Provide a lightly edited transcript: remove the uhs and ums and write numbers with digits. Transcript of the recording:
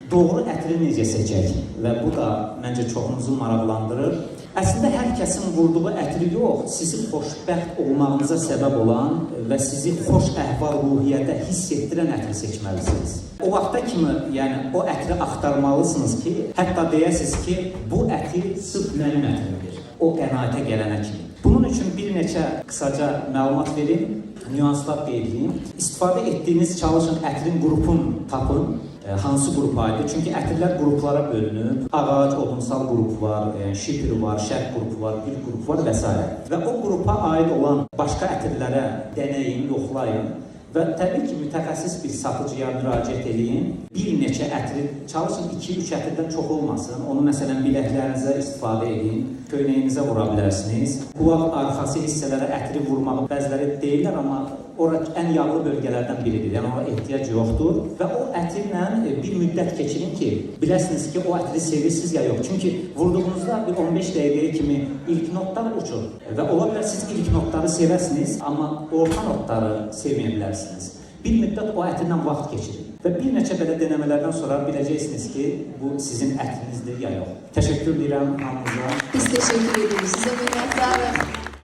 Doğru ətri necə seçək? Və bu da məncə çoxunuzu maraqlandırır. Əslində hər kəsin vurduğu ətri yox, sizi xoşbəxt olmağınıza səbəb olan və sizi xoş əhval-ruhiyyədə hiss etdirən ətri seçməlisiniz. O vaxta kimi, yəni o ətri axtarmalısınız ki, hətta deyəsiniz ki, bu ətir sırf mənim ətrimdir. O qənaətə gələnə kimi. Bunun üçün bir neçə qısaca məlumat verim, nüanslar qeyd edeyim. İstifadə etdiyiniz çalışın ətrin qrupunu tapın. Hansı qrupa aiddir? Çünki ətirlər qruplara bölünüb. Ağac, odunsal qrup var, şipr var, şərq qrupu var, gül qrupu var və s. Və o qrupa aid olan başqa ətirlərə denəyin, yoxlayın və təbii ki, mütəxəssis bir satıcıya müraciət eləyin. Bir neçə ətri çalışın 2-3 ətirdən çox olmasın. Onu məsələn biləklərinizə istifadə edin, köynəyinizə vura bilərsiniz. Qulaq arxası hissələrə ətri vurmağı bəziləri deyirlər, amma ora ən yağlı bölgələrdən biridir. Yəni ora ehtiyac yoxdur və o ətirlə bir müddət keçirin ki, biləsiniz ki, o ətri sevirsiniz ya yox. Çünki vurduğunuzda bir 15 dəqiqəyə kimi ilk notlar uçur və ola bilər siz ilk notları sevəsiniz, amma orta notları sevməyə bilərsiniz. Bir müddət o ətirlə vaxt keçirin və bir neçə belə denəmələrdən sonra biləcəksiniz ki, bu sizin ətrinizdir ya yox. Təşəkkür edirəm hamınıza. Biz teşekkür ediyoruz. Size minnettarız.